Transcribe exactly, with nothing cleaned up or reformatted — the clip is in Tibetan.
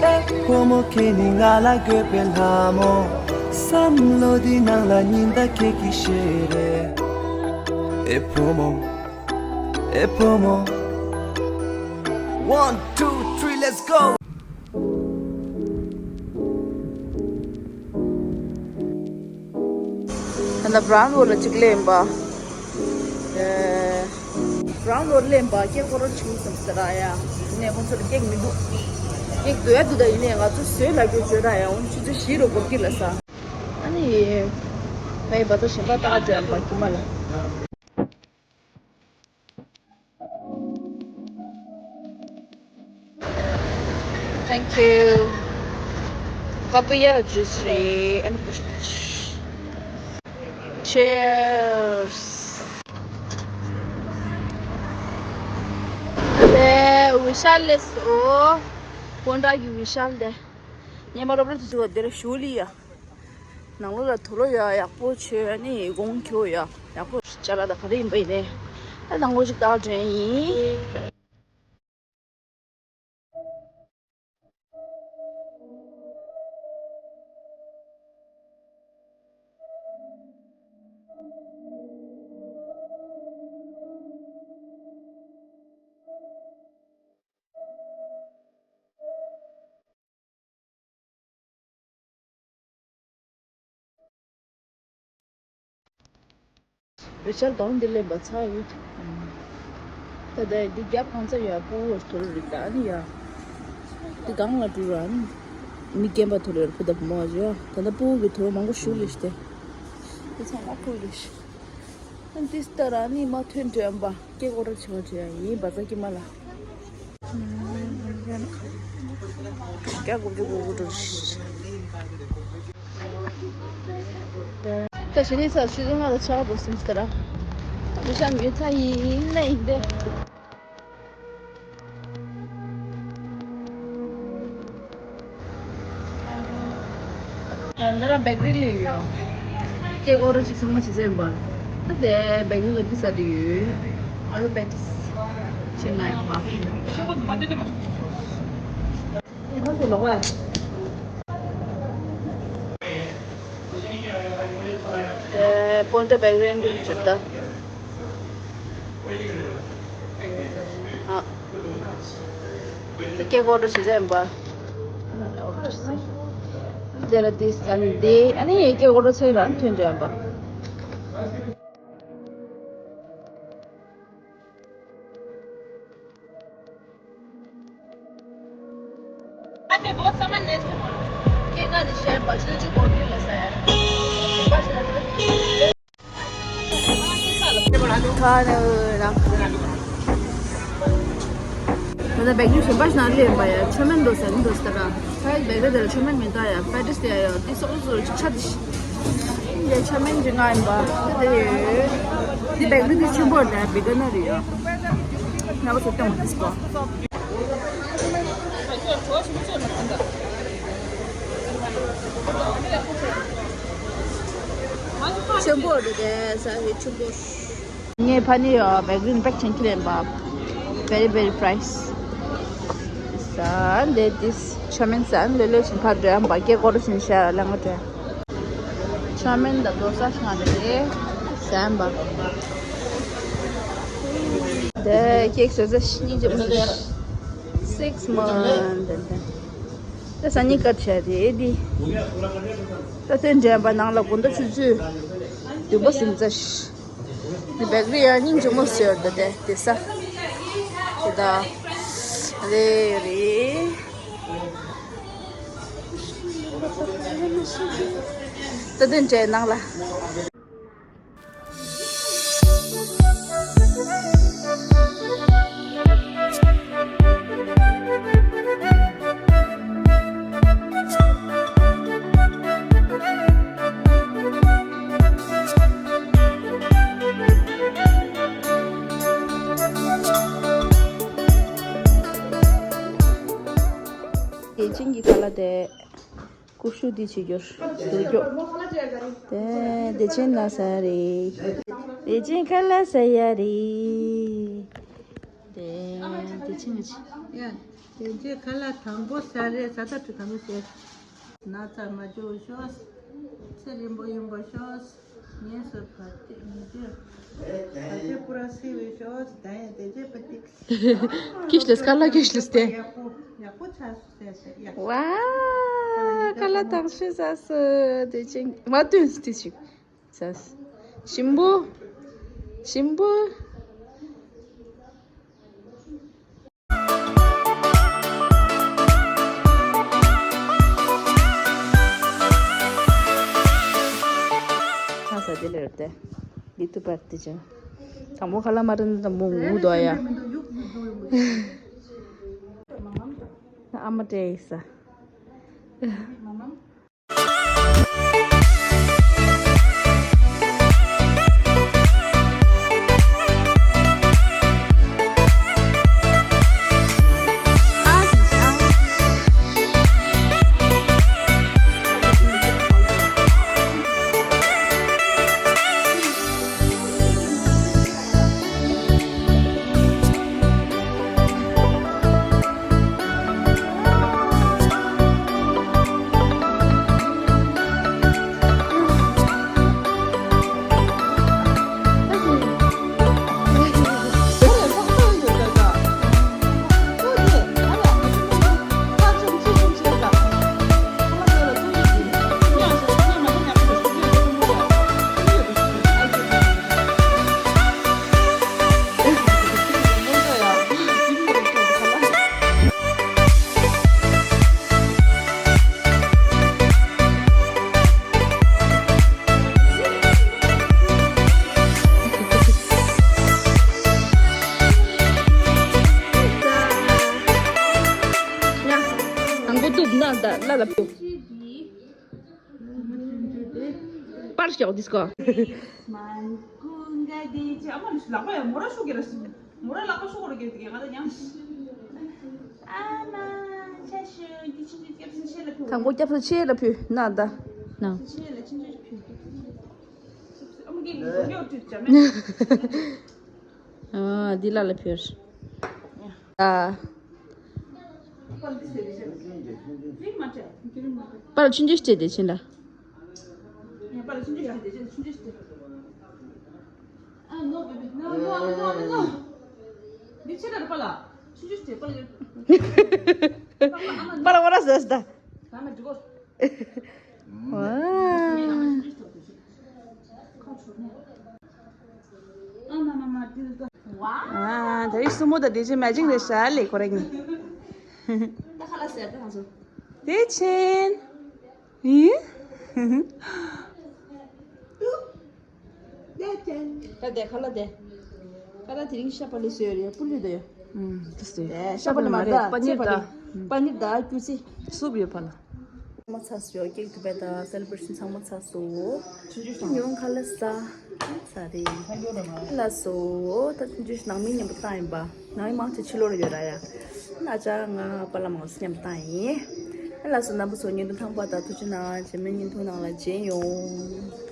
བུ་མོ་ཁྱེད་ནི་ང་ལ་དགོས་པའི་ལྷ་མོ། བསམ་བློ་འདི་ནང་ལ་ཉི་ཟླ་ཁྱེད་ཀྱི་ཞལ་རས། ཨེ་བུ་མོ། ཨེ་བུ་མོ། One, two, three, let's go. ད་ལྟ་བྷ་རའུན་རོ་ལ་གཅིག་ལེན་པ། ཨེ། བྷ་རའུན་རོ་ལེན་པ་ཀེག་ཀོ་རོ་ཆུ་སམ་སི་ར་ཡ། ནས་ཁོང་ཚོ་ལ་ཀེག་མི་འདུག་ཀེག་འདོད་ཡ་འདུག་ད་ཡིན་ནའི་ང་ཚོ་བཟོས་ལབ་རྒྱུ་བརྗོད་ར་ཡ། འོ་ཆུ་ཚོད་བཞི་རུ་འགོར་གྱི་ལ་ས། ཨ་ནི། ཕའི་བ་ཚོ་གཞན་པ་ལྟ་འཇོན་པ་ཁྱི་མ་ལ། Thank you. Papaya juice རེད། Cheers. དེ་ཝི་ཤཱལ་ལས་སོ། སྤོན་ཊ་གི་ཝི་ཤཱལ་དེ། ཉི་མ་རོབ་རོབ་ཏུ་བྱུང་བ་དེར་ཞུ་ལི་ཡ། ནང་ལོགས་ལ་དུག་ལོག་ཡ་ཡག་པོ་བྱོས། ཨ་ནི་གོང་ཁྱོད་ཡ་ཡག་པོ་ཅ་ལག་ད་ག་རེ་ཡིན་པ་ཡིན་ནའི། ཨ་ནང་ལོགས་ཅིག་ལྟ་དྲན་ཡིན། ཝི་ཤཱལ་གང་འདི་ལེན་པ་ཚར་ཡོད། ད་ལྟ་འདི་རྒྱབ་གང་ཚ་ཡོད། ཕྲུ་གུ་དུར་རིག་ད་ནི་ཡ། འདི་གང་ལ་འགྲོ་ར་ནི། མི་རྒན་པ་དུར་ར་ཕུ་ད་བུ་མོ་ཡ། ད་ལྟ་ཕྲུ་གུ་གི་དུར་མང་པོ་ཞུ་ལེ་ཤི་སྟེ། འདི་ཚང་མ་ཕུ་ལེ་ཤི། ཨ་འདི་ལྟ་ར་ནི་མ་ཐོན་དྲན་པ། ཀེག་ཨོ་ཌར་བྱེད་མ་བྱེད་ཡ་ཡིན་པ་ཚ་ཀི་མ་ལ། ཀྱ་གུ་ཀྱུ་གུ་གུ་ཀྲུ། ད་ཞི་ནི་ས་ཤུ་ཟུང་ང་ལ་ཆགས་པོ་སིམ་སྟ་ར། མི་ཤ་མི་ཚ་ཡིན་ན་ཡིན་ཏེ། འདི་ལ་བེག་རི་ལས་ཡོད། ཀེག་ཨོ་ཌར་ཅིག་ཚང་མ་བྱེད་ས་ཡིན་པ། ཨ་དེ་བེག་རི་ལ་འདི་ཟ་འདི་ཡོད། ཨ་ལུ་པེ་ཏིས། ཆེ་ན་ཡོད་པ། ཨེ་སྤོན་ཊ་བེག་རི་འདི་བྱེད་ད། ཨ། ཀེག་ཨོ་ཌར་བྱེད་ས་ཡིན་པ། དེ་ལ་དེ་ཨ་ནི་དེ་ཨ་ནི་ཀེག་ཨོ་ཌར་ཚོད་རང་ཐོན་འདྲ་ཡིན་པ། ཁ་ནས་རང་། ད་ལྟ་བེག་རི་གཞན་པ་ཞིག་ནང་སླེབས་པ་ཡ། ཆོ་མེན་འདུག་ཟེར་ནི་འདུག་ཟེར་ད། ད་བེག་རི་དེ་ལ་ཆོ་མེན་མི་འདུག་ཡ། པེ་ཏིས་དེ་ཡ་ཡོད། དེ་སོགས་སོགས་ཅིག་ཆ་དེ་ཤི། འདི་ཆོ་མེན་གྱི་ང་ཡིན་པ། དེ་ཡོད། འདི་བེག་རི་དེ་ཆེན་པོ་རེད། བི་ག་ན་རེད་ཡ། ང་བ་ཚོ་སྟོན་དེ་སི་པོ། ཆེན་པོ་རེད་དེ་ས་ཡི་ཆེན་པོ། ངས་ཕ་ནི་ཡོ་བེག་རི་པེག་ཆེན་ཁྱི་ལེན་པ། བེ་རི་བེ་རི་ཕ་རའི་སི། ས་འདི་དིས་ཆོ་མེན་ས་ལེ་ལེ་ཞིག་ཕར་འགྲོ་ཡ་འབའ་སྐད་སྐོར་ཞིག་ཤ་ལ་ང་འགྲོ་ཡ། ཆོ་མེན་ད་དོ་ས་ཤ་ལེ་ལེ་ཟམ་པ། དེ་ཀེག་བཟོ་ས་ཤི་ཉིན་ཅི་མ་ཤི། Six month དེ་དེ། ད་ས་ཉིན་ཀ་ཆ་རེད་དེ། ད་དེ་འདྲ་འབའ་ནང་ལ་དགོང་དག་ཆུ་ཚོད་བདུན་པ་ཟིན་ཚར་ཤི། འདི་བེག་རི་ཡང་སྙིང་རྗེ་མོ་ཟེར་འདུག་དེ་དེ་ས། དེ་ད་རེ་རེ། ད་དེ་འདྲའི་ནང་ལ། བདེ་ཆེན་གྱི་ཁ་ལག་དེ། ཀུ་ཤུ་འདི་བྱེད་རྒྱུར་བསྡུར་རྒྱུ། དེ་བདེ་ཆེན་ལ་ཟ་ཡ་རེད། བདེ་ཆེན་ཁ་ལག་ཟ་ཡ་རེད། དེ་བདེ་ཆེན་ལ་བྱེད། དེ་རྗེས་ཁ་ལག་དང་པོ་ཟ་རེད། ཟ་ད་ཁྲི་གང་ཟེར། ན་ཚ་མ་འཇོག་ཤོག་ཚེ་རིང་པོ་ཡིན་པ་ཤོག་ངལ་གསོ་བར་ཆད་མི་འབྱུང་། བར་ཆད་པུ་ར་སེ་བའི་ཤོག་ད་ཡང་དེ་རྗེས་པ་ཏིག་ཀིཤ་ལིས་ཁ་ལག་ཀིཤ་ལིས་ཏེ། ཡག་པོ་ཡག་པོ་ཆགས་སོ་ཟེར་ཟེར་ཡག་ཝ། ཁ་ལག་དང་ཤོས་ཟ་སོ་དེ་ཅིག་མ་སྟོན་སི་ཏི་ཅིག་ཟ་སོ། ཞིམ་པོ། ཞིམ་པོ། ཁ་ས་དེ་ལེར་ཏེ། ལི་ཏུ་པར་ཏི་ཅང་། དང་པོ་ཁ་ལག་མ་རན་དང་མོ་ངུ་དོ་ཡ། ཨ་མ་ཏྲེ་ས། དང་པོ་གཏུབ་ན་ད་ལ་ལ་པོ། པར་ཤོག་དིས་ཀོ། མང་ཀུན་ག་དེ་ཅི་ཨ་མ་ལག་པ་ཡ་མོ་ར་ཤོག་གེ་ར་སི་མོ་ར་ལག་པ་ཤོག་ར་གེ་དེ་གེ་ང་ད་ཉམས། ཨ་མ་ཆ་ཤོད་དེ་ཆི་ཆི་སྐྱབས་སུ་ཆེ་ལ་ཕུ། དང་པོ་སྐྱབས་སུ་ཆེ་ལ་ཕུ་ན་ད། ན། ཆེ་ལ་ཆི་ཆི་ཕུ། ཨ་མ་གེ་གེ་གེ་ཡོ་ཏི་ཅ་མེ། ཨ་འདི་ལ་ལ་ཕུར། ཨ། པར་ཆུང་ཆུང་སྤྲད་དེ་ཕྱིན་ལ། པར་བ་ར་ཟེར་ད། ཝ། ཨ། ད་རེས་སྲུ་མོ་དང་དེ་ཅི་མེ་ཅིང་རེད་ཤག་ལེ་ཁོ་རང་གཉིས། དེ་ཆེན། ཡི། ད་དེ་ཁ་ལ་དེ། ཁ་ལ་དེ་རིང་ཤ་པ་ལི་སོས་རེད། པུར་ལི་ད་ཡོད། ཨུམ། དེ་སོས། ཤ་པ་ལི་མ་རེད། པ་ནིར་ད། པ་ནིར་ད་ཀྱུ་ཅི། སུབ་ཡོད་པ་ལ། མ་ཚ་སོ་ཀེག་ཐུབ་པ་དང་སེ་ལི་བྷི་རེ་ཤན་ཚང་མ་ཚ་སོ། ཉོན་ཁ་ལ་ས། ས་རེད། ལ་སོ། ད་ཐུན་ཅུ་ནང་མི་མཉམ་པོ་བཏང་ཡིན་པ། ནང་མི་མང་ཆེ་ཕྱི་ལོགས་ལ་ཡོད་ར་ཡ། ན་ཅག་ང་པ་ལ་མང་སུ་མཉམ་པོ་བཏང་ཡིན། ལ་སོ་རྣམ་པ་ཚོ་བརྙན་ཐུང་ཐང་པ་དང་ཐུགས་རྗེ་གནང་། རྗེས་མའི་བརྙན་ཐུང་ནང་ལ་མཇལ་ཡོང་།